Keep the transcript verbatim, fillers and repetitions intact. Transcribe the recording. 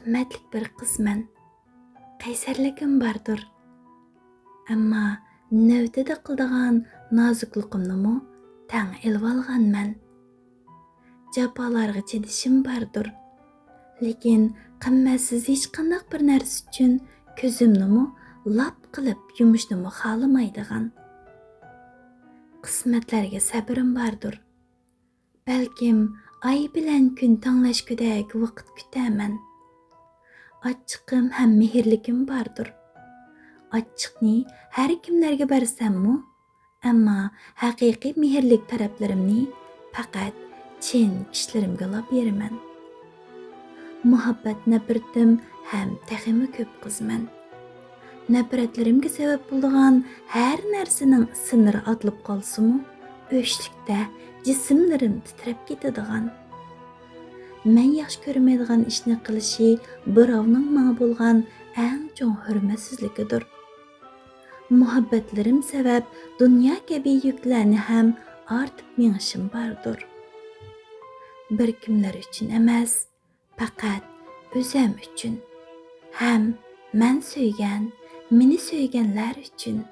ھىممەتلىك بىر قىزمەن. قەيسەرلىكىم باردۇر. ئەمما نۆۋىتىدە قىلىدىغان نازۇكلۇقۇمنىمۇ تەڭ ئېلىۋالغانمەن. جاپالارغا چىدىشىم باردۇر. لېكىن قىممەتسىز ھېچقانداق بىر نەرسە ئۈچۈن كۆزۈمنىمۇ لاپ قىلىپ يۇمۇشنىمۇ خالىمايدىغان. قىسمەتلەرگە سەبرىم باردۇر. بەلكىم ئاي بىلەن كۈن تەڭلەشكۈدەك ۋاقىت كۈتەمەن. ئاچچىقىم ھەم مېھىرلىكىم باردۇر. ئاچچىقنى ھەر كىملەرگە بەرسەممۇ، ئەمما ھەقىقىي مېھىرلىك تەرەپلىرىمنى پەقەت چىن كىشىلىرىمگىلا بېرىمەن. مۇھەببەت نەپرىتىم ھەم تېخىمۇ كۆپ قىزمەن. نەپرەتلىرىمگە سەۋەب بولىدىغان ھەر نەرسىنىڭ سىنىرى ئاتىلىپ قالسىمۇ، ئۆچلۈكتە جىسىملىرىم تىترەپ كېتىدىغان. مەن ياخشى كۆرمەيدىغان ئىشنى قىلىشى بىراۋنىڭ ماڭا بولغان ئەڭ چوڭ ھۆرمەتسىزلىكىدۇر. مۇھەببەتلىرىم سەۋەب دۇنيا كەبى يۈكلەرنى ھەم ئارتىپ مېڭىشىم باردۇر. بىر كىملەر ئۈچۈن ئەمەس، پەقەت ئۆزەم ئۈچۈن ھەم مەن سۆيگەن، مېنى سۆيگەنلەر ئۈچۈن.